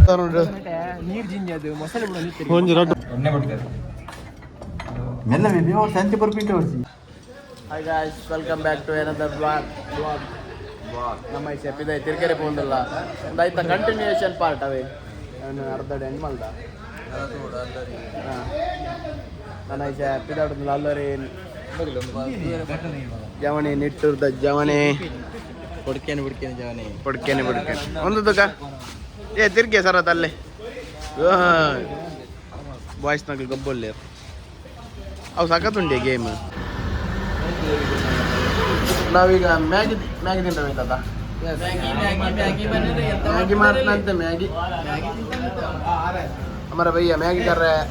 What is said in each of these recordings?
ನೀರು ಜಿಂಜದು ಮೊಸಳೆ ಬಿಡ. ಮೆಲ್ಲ ಬೇಬಿ ಅವ್ರು ಸಂತೆ ಬರ್ಪಿಂಟು ಹೊಡ್ಸಿ. Hi guys, welcome back to another vlog. Vlog. ನಮ್ಮ ಈ ಸೆಪ್ಪಿದ ತಿರ್ಕೆರೆ ಪೋಂದಲ್ಲ ಐತ ಕಂಟಿನ್ಯೂಯೇಷನ್ ಪಾರ್ಟ್ ಅವೇ. ನಾನು ಅರ್ಧ ಎಂಡ್ ಮಲ್ದ. ಹಾಂ, ನನ್ನ ಈ ಪಿದಾಡುದಿಲ್ಲ ಅಲ್ಲರಿ. ಜವಣಿ ನಿಟ್ಟೂರ್ದ ಜವಣಿ. ಕೊಡ್ಕೇನೆ ಬಿಡ್ಕೇನೆ ಜವನಿ. ಪಡ್ಕೇನೆ ಬಿಡ್ಕೇನೆ ಒಂದು ತುಕ. ಏ ತಿರ್ಗೆ ಸರ್ ಅಲ್ಲೇ ಬಾಯ್ಸ್ ನಗಲು ಗಬ್ಬೊಲ್ಲೇರು. ಅವು ಸಖತ್ತುಂಡೆ ಗೇಮ್. ನಾವೀಗ ಮ್ಯಾಗಿ ಮ್ಯಾಗಿ ತಿಂತ. ಮ್ಯಾಗಿ ಮಾಡ್ತಂತೆ ಮ್ಯಾಗಿ. हमारा भैया मैगी कर रहा है.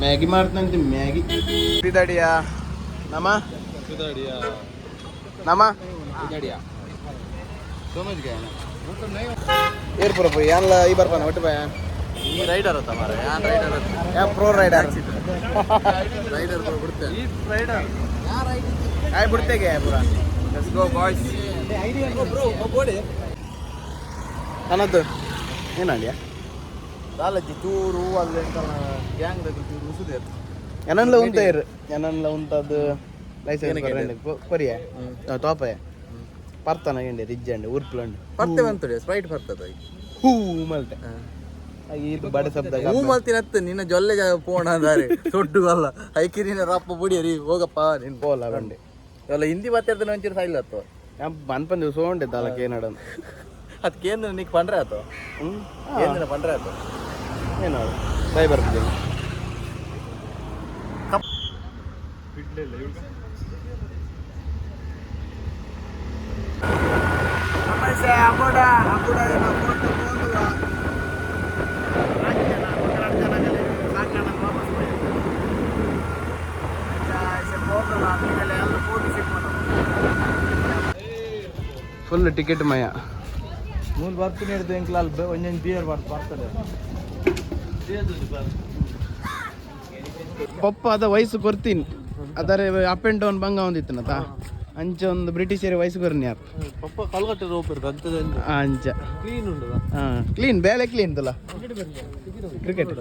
ಮ್ಯಾಗಿ ಮಾಡ್ತಂತೆ ಮ್ಯಾಗಿ. ಪಿದಾಡಿಯಾ ನಮ್ಮ ನಮ್ಮ ಏರ್ಪುರ ಪೋಯಿ ಏನ್ಲ ಈ ಬರ್ಪಾನ ಒಟ್ಟು ಬಾಯ. ಈ ರೈಡರ್ ಅತ್ತ ಮಾರ ಯಾನ್ ರೈಡರ್? ಯಾ ಪ್ರೋ ರೈಡರ್. ರೈಡರ್ ಬಿಡ್ತೆ. ಆಯ್ ಬಿಡ್ತೇಗೆ ಪೂರ. Let's go boys. ಅನ್ನದ್ದು ಏನಂದ್ಯಾ? ದಾಲಜ್ಜಿ ಚೂರು ಅಲ್ಲಿ ಗ್ಯಾಂಗ್ ಚೂರು ಉಸುದೇರ್. ಎನನ್ಲ ಉಂತೇರ್ ಎನನ್ಲ ಉಂತದ್ದು ಲೈಸೆನ್ಸ್ ಕೊರಿಯ ತೋಪಯ ಪರ್ತನ ಎಂಡೆ ರಿಜ್ಜಂಡೆ ಉರ್ಪ್ಲಂಡು. ಪರ್ತೆ ಬಂತುಡೆ ಸ್ಪ್ರೈಟ್ ಬರ್ತದ. ಹೂ ಮಲ್ತೆ ಇದು ಬಡ ಶಬ್ದ. ಹೂ ಮಲ್ತಿನತ್ತು ನಿನ್ನ ಜೊಲ್ಲೆ ಪೋಣ ಅಂದಾರೆ ದೊಡ್ಡ ಅಲ್ಲ ಐಕಿ ನಿನ್ನ ರಪ್ಪ ಬುಡಿಯರಿ ಹೋಗಪ್ಪ ನೀನು. ಪೋಲ ಬಂಡೆ. ಅಲ್ಲ ಹಿಂದಿ ಮಾತಾಡ್ತಾನೆ ಒಂಚೂರು ಸೈಲ್ ಆತು. ಬನ್ಪಂದು ಸೋಂಡೆ ತಾಲಕ್ ಏನಡ. ಅದಕ್ಕೆ ಏನು ನಿಕ್ ಪಂಡ್ರೆ ಆತು? ಹ್ಮ್. ಏನು ಪಂಡ್ರೆ ಆತು? ಏನು ಬಾಯ್ ಬರ್ತಿದ್ದೀನಿ. ಫುಲ್ ಟಿಕೆಟ್ ಮಯ. ಮೂರು ಬರ್ತೀನಿ ಹಿಡಿದು ಎಂಕ್ಲ ಅಲ್ಲಿ ಒಂದೊಂದು ಬಿಯರ್ ಬರ್ತದೆ. ಪಪ್ಪ ಅದ ವಯಸ್ಸು ಕೊರ್ತೀನಿ ಅದರ ಅಪ್ ಆ್ಯಂಡ್ ಡೌನ್ ಬಂಗ ಒಂದಿತ್ತನತ ಅಂಚ ಒಂದು ಬ್ರಿಟಿಷರ ವಯಸ್ಸು ಕೊರ್ನಿ ಯಾರು. ಪಪ್ಪ ಕಲ್ಗಟ್ಟೆ ರೋಪ್ ಇರ್ತದೆ. ಅಂಚ. ಕ್ಲೀನ್ ಉಂಟದ. ಹಾಂ, ಕ್ಲೀನ್ ಬೇಳೆ ಕ್ಲೀನ್ ತುಲ ಕ್ರಿಕೆಟ್.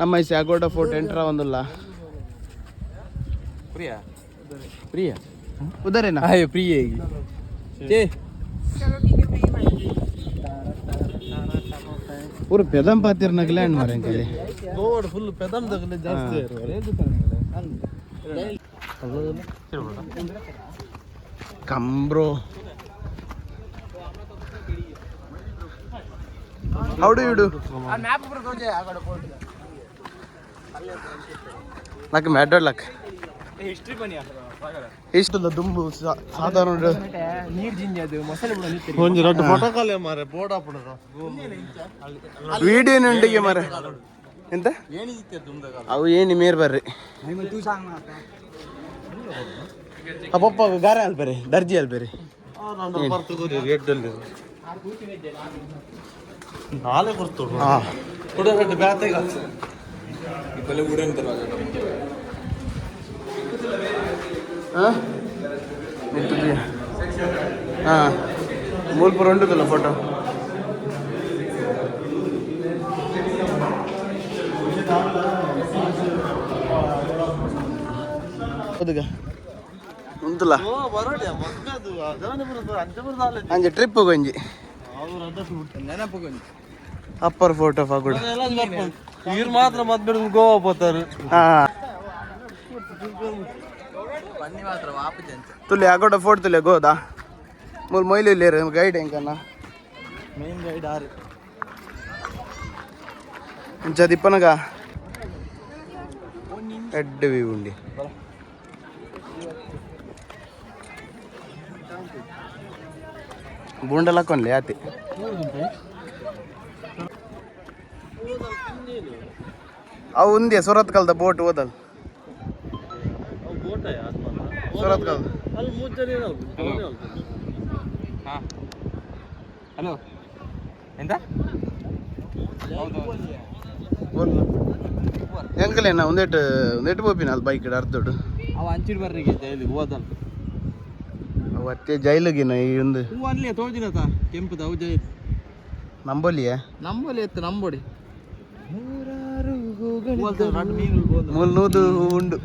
ನಮ್ಮ ಐಸೆ ಅಗೋಡ ಫೋರ್ಟ್ ಎಂಟ್ರ ಒಂದುಲ್ಲ. ಪ್ರಿಯಾ ಪ್ರಿಯಾ. ಉದರೇನಾ? ಅಯ್ಯೋ ಪ್ರಿಯೆ ಚೇ. ಊರು ಪೆದಂ ಪಾತಿರ್ನ ಗ್ಲ್ಯಾಂಡ್ ಮಾರಂಕಲ್ಲಿ. ಗೋವಾಡ್ ಫುಲ್ ಪೆದಮ್ ದಗಲೆ ಜಾಸ್ತಿ. Come bro, how do you do? Luck mad luck. History ಬನ್ನಿ. ಇಷ್ಟಲ್ಲ ದುಂಬು ಸಾಧಾರಣ. ನೀರು ಜಿಂಜದು ಮೊಸಳೆ ಬಿಡ. ಒಂಜಿ ರಡ್ಡು ಫೋಟೋ ಕಾಲೆ ಮಾರೆ ಬೋರ್ಡ್ ಆಪುಣದ. ವಿಡಿಯೋ ಉಂಡಿಗೆ ಮಾರೆ ಎಂತ ಅವು ಏನು ಮೇರ್ ಬರ್ರಿ. ಪಪ್ಪ ಗಾರ ಅಲ್ಬೇರಿ ದರ್ಜಿ ಅಲ್ಬೇರಿ. ನಾಳೆ ಕೊಡ್ತೋಡು. ಹಾಂ. ಕುಡ ರಡ್ಡು ಬ್ಯಾತೆಗೆ. ಹಾಂ ಹಾಂ ಮೂಲ್ಪುರ ಉಂಟುದಲ್ಲ ಫೋಟೋ. ಹೌದುಗ ಉಂಟುಲ್ಲ. ಅಂಜೆ ಟ್ರಿಪ್ ಒಂಜಿ ಅಪ್ಪರ್ ಫೋಟೋ ಫಾಗುಡ. ನೀರು ಮಾತ್ರ ಮದ್ಬಿಡ್ ಗೋವಾ ಪೋತಾರೆ. ಹಾಂ, ತುಲೆ ಅಗೋಡ ಫೋಟೋ ತುಲೆ ಗೋದಾ ಮೂಲು ಮೊಯ್ಲು ಇಲ್ಲೇರು ಗೈಡ್ ಎಂಕನ್ನ. ಮೇನ್ ಗೈಡ್ ಆರು. ಇಂಚ ದಿಪ್ಪನಗ ಎಡ್ಡೆ ವ್ಯೂ ಉಂಡಿ. ಬೂಂಡಲ ಕೊನ್ಲೆ ಆತಿ. ಅವು ಉಂದೆ ಸೂರತ್ ಕಲ್ದ ಬೋಟ್ ಓದಲ್ ಸೂರತ್ ಕಲ್ದ. ಅಲ್ಲಿ ಮೂರು ಜನ ಏನಲ್ಲ. ಹಲೋ, ಎಂತ? ಎಂಕಲೇನ ಒಂದೇಟು ಒಂದೇಟು ಪೋಪಿನ ಅಲ್ಲಿ ಬೈಕ್ ಅರ್ಧೋಡು. ಅವ ಅಂಚಿಡ್ ಬರ್ರಿಗೆ ಜೈಲು ಹೋದಲ್. ಅವತ್ತೆ ಜೈಲುಗಿನ ಈ ಒಂದು. ಹೂ ಅಲ್ಲಿ ತೋಜಿನತ ಕೆಂಪುದ ಅವು ಜೈಲು. ನಂಬೊಲಿಯಾ? ನಂಬೊಲಿ ಎತ್ತು ನಂಬೋಡಿ. ಮೂಲು ನೂದು ಉಂಡು.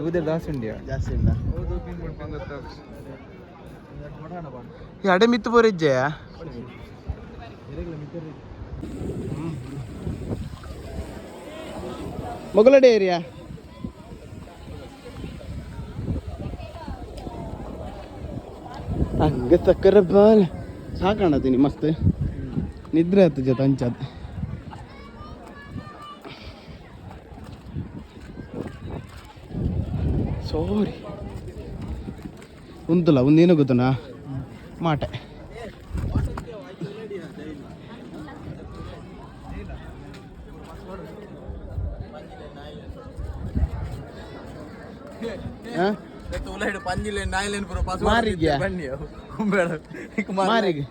ಊದೇ ದಾಸ್ ಉಂಡಿಯಾ? ಜಾಸ್ತಿ ಉಂಡ. ಈ ಅಡೆ ಮಿತ್ತು ಪೋರಿಜ್ಜೆಯಾ? ಮೊಗಲಡೆ ಏರಿಯಾ. ಹಂಗೆ ಸಕ್ಕರೆ ಬಾಲ್ ಸಾಕಾಣತೀನಿ, ಮಸ್ತ್ ನಿದ್ರೆ ಆಯ್ತು ಜೊತೆ ಅಂಚಾದ. ಸಾರಿ, ಉಂತಲ್ಲ ಒಂದೇನು ಗೊತ್ತನಾ ಮಾಟೆ. ಹಾ? ಪಂಜಿಲೆ ನಾಯಿಲೇನು ಪೂರ ಪಾಸ್. ಮಾರಿಗ್ಯಾ? ಬನ್ನಿ ಬೇಡ. ಮಾರಿಗೆ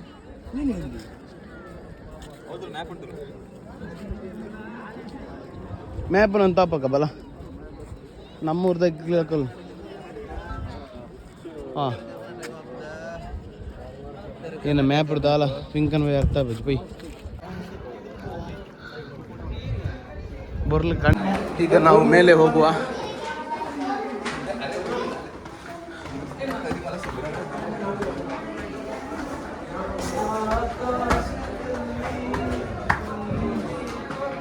ಮ್ಯಾಪ್ ನನ್ನ ತಾಪಕ ಬಲ ನಮ್ಮೂರ್ದಾಗ. ಹಾಂ, ಏನು ಮ್ಯಾಪ್ ದಾಲ ಪಿಂಕನ್ ವೇ ಅರ್ಥ ಬಜ್ ಪೈ ಬರ್ಲಿ ಕಣ್. ಈಗ ನಾವು ಮೇಲೆ ಹೋಗುವ.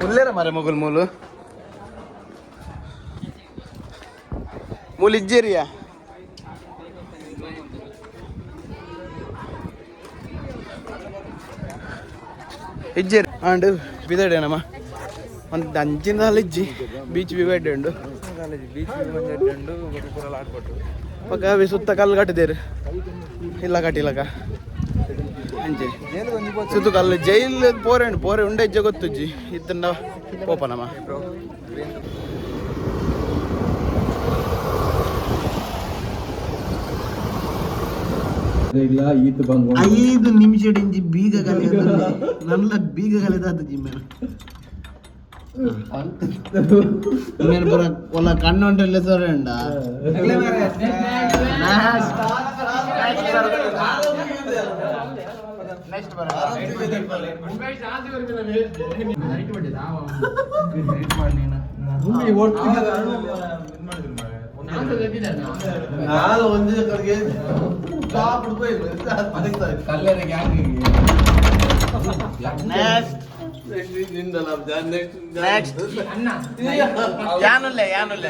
ಉಲ್ಲೇರ ಮರೆ ಮೊಗಲ್ ಮೂಲು ಮೂಲು ಇಜ್ಜೇರಿಯಾ? ಇಜ್ಜೇರಿ ಆಂಡ್ ಬಿದಡೇನಮ್ಮ ಒಂದು ಅಂಚಿನ ಇಜ್ಜಿ ಬೀಚ್ ಬಿ ಬೇಡ ಉಂಡು. ಬೀಚ್ ಉಂಡು ಪೂರ ಆಡ್ಕೊಟ್ಟು. ಪಕ್ಕ ಅವಿ ಸುತ್ತ ಕಲ್ಲು ಕಟ್ಟಿದ್ದೇರು ಇಲ್ಲ ಕಟ್ಟಿಲ್ಲಕ ಅಂಚೆ ಸುತ್ತು ಕಲ್ಲು. ಜೈಲ್ ಪೋರೆ ಉಂಡು, ಪೋರೆ ಉಂಡೆ ಇಜ್ಜೆ ಗೊತ್ತುಜ್ಜಿ ಇತ್ತಂಡ ಪೋಪನಮ್ಮ. ಇಲ್ಲ ಈತ ಬಂದು 5 ನಿಮಿಷ ಇಂಚಿ ಬೀಗ ಕಲೆ ನನ್ನ ಬೀಗ ಕಲೆದಾದ ಜಿಮ್ಮೇನ ಮೇನ್ ಪೂರ ಒಲ್ಲ ಕಣ್ಣು ಸೊರೆ ಉಂಡ. ನೆಕ್ಸ್ಟ್ ಬರ. ನಾನು ಒಂದೇ ಕಡೆಗೆ. ನೆಕ್ಸ್ಟ್ ನೆಕ್ಸ್ಟ್ ಯಾನುಲ್ಲೆ ಯಾನುಲ್ಲೆ.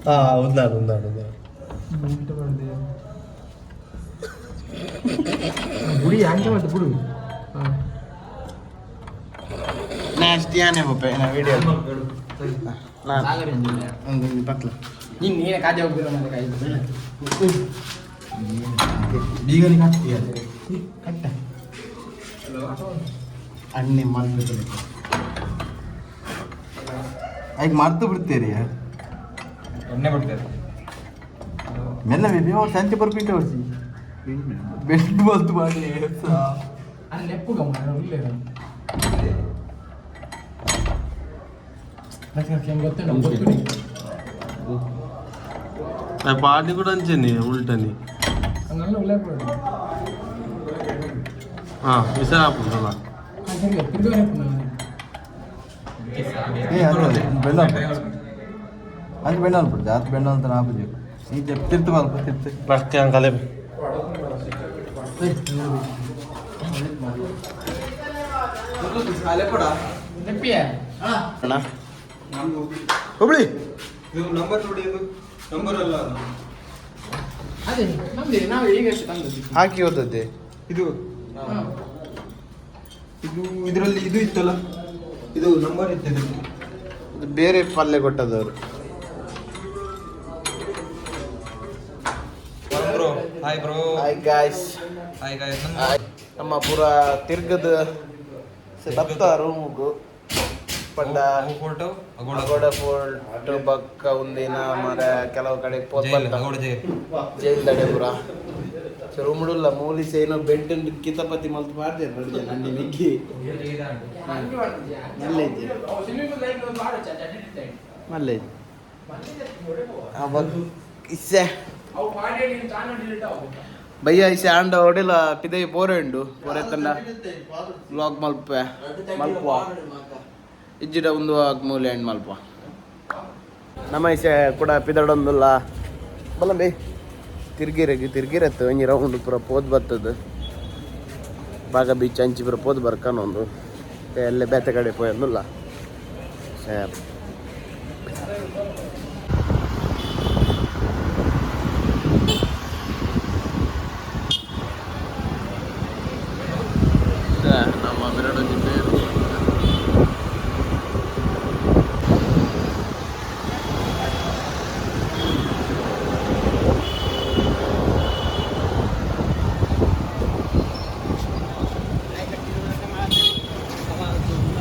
ಹಾ, ಒಂದಾಡು ಒಂದಾಡು ಒಂದಾಡು. ಗುಡಿ ಹಂಗೆ ಮತ್ತೆ ಬಿಡು. ನೆಕ್ಸ್ಟ್ ಯಾನೇ ಬೊಪ್ಪೆ ವಿಡಿಯೋ ನಾನು ಪತ್ಲ. ನೀನ್ ನೀನೆ ಕಾಜೆ ಹೋಗ್ಬಿರೋ ಮತ್ತೆ ಕಾಯಿ. ಬೀಗನಿಗೆ ಹಾಕ್ತೀಯ? ಕಟ್ಟ ಅಣ್ಣೆ ಮಲ್ಪೆ. ಈಗ ಮರ್ತು ಬಿಡ್ತೀರಿ. ಎಣ್ಣೆ ಬಿಡ್ತಾರೆ. ಮೆಲ್ಲ ಬೇಬಿ ಅವ್ರು ಸಂಚೆ ಬರ್ಪಿಂಟ ಹೊಡ್ಸಿ ಬೆಂಡು ಬಂತು ಮಾಡಿ. ಅಲ್ಲಿ ನೆಪ್ಪು ಗಮ್ಮ ಇಲ್ಲ. ಗೊತ್ತು. ಪಾರ್ಟಿ ಕೂಡ ಅಂಚೆನೆ ಉಲ್ಟನಿ. ಹಂಗಲ್ಲ ಉಳ್ಳೇ ಬಿಡು. ಹಾ ವಿಸರ ಹಾಪುಂಡಲ್ಲ. ತಿರ್ಗಿ. ಏ ಅದು ಬೆಲ್ಲ ಅಂಚೆ ಬೆಂಡ ಅನ್ಬಿಡ್ತೆ ಅದು ಬೆಂಡ ಅಂತ ನಾಪುಜಿ ಈ ತಿರ್ತು ಬಲ್ಪ ತಿರ್ತು. ಲಕ್ಕೆ ಅಂಕಲೆ. ನೆಪ್ಪಿಯಾ? ಅಣ್ಣ ಹುಬ್ಳಿ. ಅದೇ ನಮ್ದು, ನಾವು ಈಗ ಎಷ್ಟು ತಂದದ್ದು. ಹಾಕಿ ಹೋದದ್ದೆ. ಇದು ಇದು ಇದರಲ್ಲಿ ಇದು ಇತ್ತಲ್ಲ, ಇದು ನಂಬರ್ ಇತ್ತು ಇದರಲ್ಲಿ. ಇದು ಬೇರೆ ಪಲ್ಯ ಕೊಟ್ಟದವರು. Bro, hi bro. Hi guys. Hi guys. ನಮ್ಮ ಪೂರ ತಿರ್ಗದ ಬತ್ತ ರೂಮುಗು. ಪಂಡ ಅಗೋಡ ಫೋರ್ಟ್ ಬಕ್ಕ ಉಂದಿನ ಮರ ಕೆಲವು ಕಡೆ ಜೈಲ್ ದಡೆ ಪೂರ. ಸೊ ರೂಮುಡುಲ್ಲ ಮೂಲಿ ಸೇನೋ ಬೆಡ್ ಕಿತಪತಿ ಮಲ್ತು ಪಾಡ್ದೆ ನನ್ನಿ ಮಿಗ್ಗಿ ಮಲ್ಲೇಜಿ ಮಲ್ಲೇಜಿ ಇಸ್ಸೆ ಭಯ್ಯ ಇಸೆ ಆಂಡ ಒಡಿಲ ಪಿದೈ ಪೋರೆ ಉಂಡು ಪೋರೆ ತಂಡ ಬ್ಲಾಗ್ ಮಲ್ಪೆ ಮಲ್ಪುವ ಇಜ್ಜಿಡ ಒಂದು ಮೂಲೆ ಎಂಡ್ ಮಲ್ಪ ನಮ್ಮ ಇಸೆ ಕೂಡ ಪಿದಡೊಂದುಲ್ಲ ಬಲ್ಲಂಬಿ ತಿರ್ಗಿರಗಿ ತಿರ್ಗಿರತ್ತು ಒಂಜಿ ರೌಂಡ್ ಪೂರ ಪೋದ್ ಬತ್ತದ ಬಾಗ ಬೀಚ್ ಅಂಚಿ ಪೂರ ಪೋದ್ ಬರ್ಕನೊಂದು ಎಲ್ಲೆ ಬೇತೆ ಕಡೆ ಪೋಯೊಂದುಲ್ಲ. ನಮ್ಮ ಬಿರಡೊಂಜಿ ಪೇರು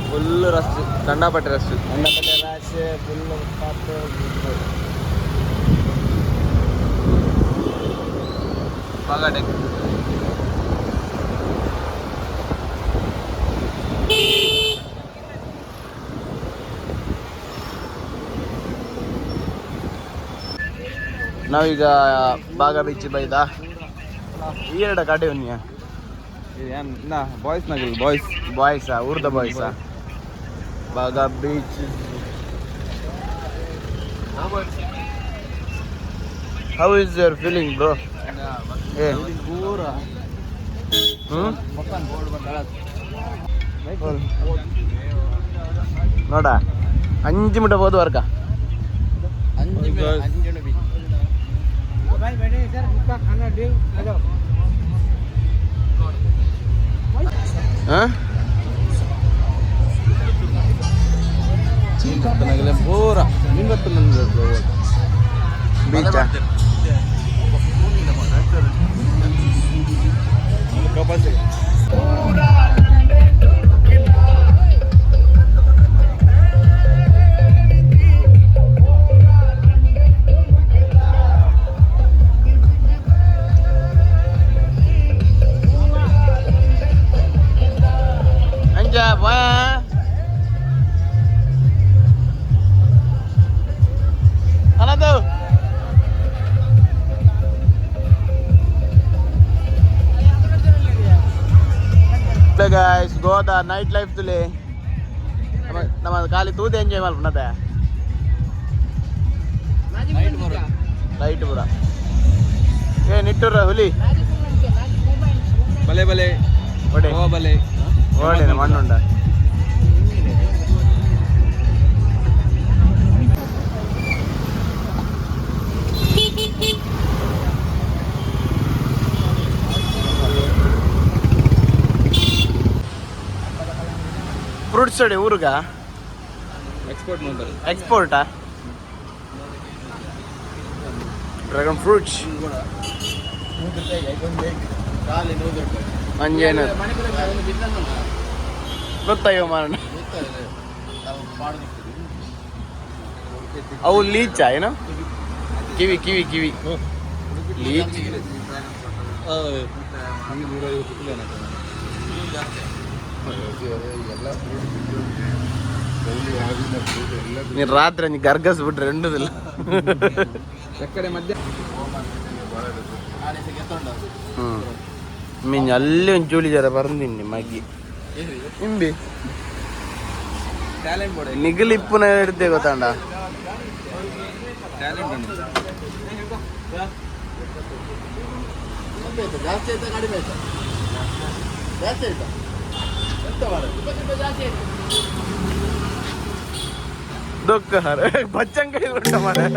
ಫುಲ್ ರಸ್, ಕಂಡಾಪಟ್ಟೆ ರಸ್. ಕಂಡಪಟ್ಟೆ ರಶ್ ಫುಲ್. ಬಾಗ ಡೆಕ್. ನಾವೀಗ ಬಾಗ ಬೀಚ್ ಬೈದ ಈ ಎರಡ ಕಡೆ ಉನ್ಯ. ಬಾಯ್ಸ್ ನಗಲ್ ಬಾಯ್ಸ್. ಬಾಯ್ಸಾ, ಊರ್ದ ಬಾಯ್ಸಾ. Baga beach. How is your feeling, bro? ಏ ಹ್ಮ್ ನೋಡ ಅಂಜು ಮುಟ ಹೋದ ವರ್ಗ. ಪೂರ ನಿಂಗತ್ತು ಬೀಚಾ. ಅಂಚ ಬಾ ಅನಂತು. ಗೈಸ್, ಗೋದ ನೈಟ್ ಲೈಫ್ ತುಲೆ ನಮ್ಮ ಖಾಲಿ ತೂದೆ ಎಂಜಾಯ್ ಮಲ್ಪುನತೆ ಲೈಟ್ ಪೂರ. ಏ ನಿಟ್ಟೂರ ಹುಲಿ. ಬಲೆ ಬಲೆ. ಒಡೆ. ಗೋವಾ ಬಲೆ. ಓಡೆ ಮಣ್ಣುಂಡ. ಫ್ರೂಟ್ಸ್ ಅಡೆ ಊರುಗ. ಎಕ್ಸ್ಪೋರ್ಟ್ ಮಾಡ್ತಾರೆ. ಎಕ್ಸ್ಪೋರ್ಟಾ? ಡ್ರ್ಯಾಗನ್ ಫ್ರೂಟ್ಸ್ ಅಂಜೇನ ಗೊತ್ತಾಯೋ ಮಾರಣ. ಅವು ಲೀಚಾ ಏನು? ಕಿವಿ ಕಿವಿ ಕಿವಿ ಲೀಚ್. ನೀನು ರಾತ್ರಿ ಅಂಜಿ ಗರ್ಗಸ್ ಬಿಟ್ರೆ ಎಂಡುದಿಲ್ಲ. ಎಕ್ಕಡೆ ಮಧ್ಯ. ಹ್ಮ್ ಮೀನ್ ಅಲ್ಲಿ ಒಂದು ಜೋಲಿ ಜರ ಬಂದಿನಿ ಮಗ್ಗಿ ಇಂಬಿ. Talent board. ನಿಗಲಿಪ್ಪುನ ಹಿಡ್ದೆ ಗೊತ್ತಾಂಡ. ಟ್ಯಾಲೆಂಟ್ ಉಂಟು. ಜಾಸ್ತಿ ಆಯ್ತಾ ಕಡಿಮೆ ಆಯ್ತಾ? ಜಾಸ್ತಿ ಆಯ್ತಾ? ಎಂತ ಮಾಡೋದು? ದುಃಖ ಹರ ಬಚ್ಚಂಗ ಉಂಟ ಮಾರ್ರೆ.